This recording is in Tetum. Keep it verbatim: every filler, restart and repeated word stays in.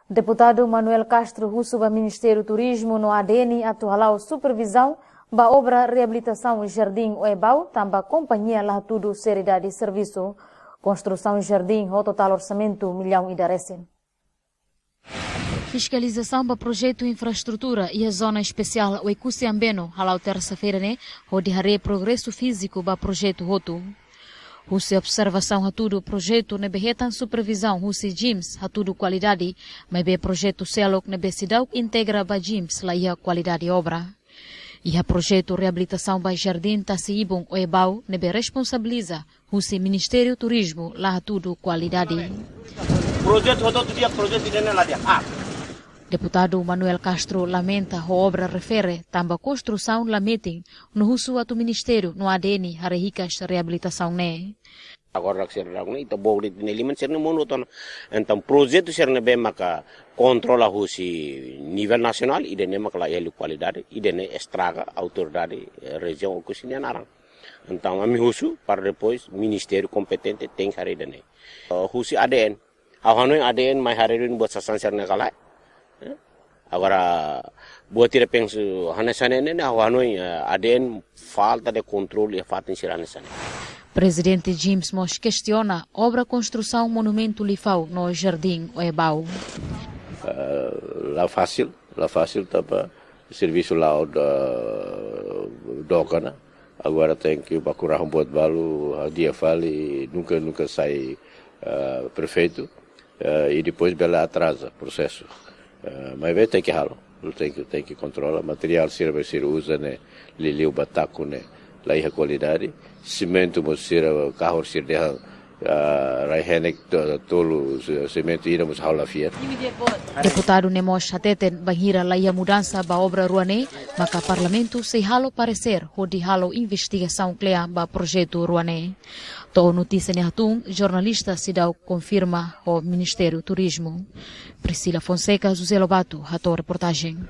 Deputadu Manuel Castro husu ba Ministériu Turizmu no A D N atu hala'o supervizaun ba obra reabilitasaun Jardín Oebau, tanba kompañia la hatudu seriedade servisu. Konstrusaun jardín ho totál orsamentu millaun ida resin. Fiskalizasaun ba projetu infraestrutura iha Zona Espesiál Oekusi Ambeno hala'o tersa-feira ne'e, hodi haree progresu fíziku ba projetu hotu. Husi observasaun hatudu, projetu ne'ebé hetan supervizaun husi JIMS hatudu kualidade, maibé projetu seluk ne'ebé seidauk integra ba JIMS la iha kualidade obra. Iha projetu reabilitasaun ba Jardín Tasi Ibun Oebau ne'ebé responsabiliza husi Ministériu Turizmu la hatudu kualidade. Projetu hotu-hotu di'ak, projetu ida-ne'e la di'ak. Ah. Deputadu Manuel Castro lamenta ho obra refere tanba konstrusaun la metin, no husu atu Ministériu no A D N haree hikas reabilitasaun ne'e. Agora sira daudaun ne'e, ita bolu de'it ne'e liman sira-nia monu tona. Entaun projetu sira ne'ebé maka kontrola husi nivel nasionál, ida-ne'e maka la iha liu kualidade, ida-ne'e estraga autoridade, eh, rejiaun Oekusi nia naran. Entaun ami husu para depois ministériu kompetente tenke haree ida-ne'e. Eh, husi A D N. Ha'u hanoin A D N mai haree duni buat sasán sira-ne'e ka lae. Eh? Agora, buat ida pensu hanesan ne'e ne'e, ha'u hanoin, eh, A D N falta de kontrolu iha fatin sira hanesan ne'e. Prezidente JIMS mós kestiona obra konstrusaun monumentu Lifau no Jardín Oebau. Eh, la fasil, la fasil tanba servisu la'o dook ona. Agora tenke bá ku'u rahun buat balu, hadi'a fali, nunka, nunka sai, eh, perfeitu. Eh, i depois bele atraza prosesu. Eh, maibé tenke halo, tenke, tenke kontrola. Materiál sira be sira uza ne'e, liuliu bataku ne'e, la iha kualidade. Simentu mós sira, kahur sira dehan, ah, rai-henek to-, tolu, si-, simentu ida mós ha'u la fiar. Deputadu ne'e mós hateten bainhira la iha mudansa ba obra rua ne'e, maka Parlamentu sei halo paresér hodi halo investigasaun kle'an ba projetu rua ne'e. To'o notísia ne'e hatún, jornalista seidauk konfirma ho Ministériu Turizmu. Priscila Fonseca, José Lobato, hato'o reportajen.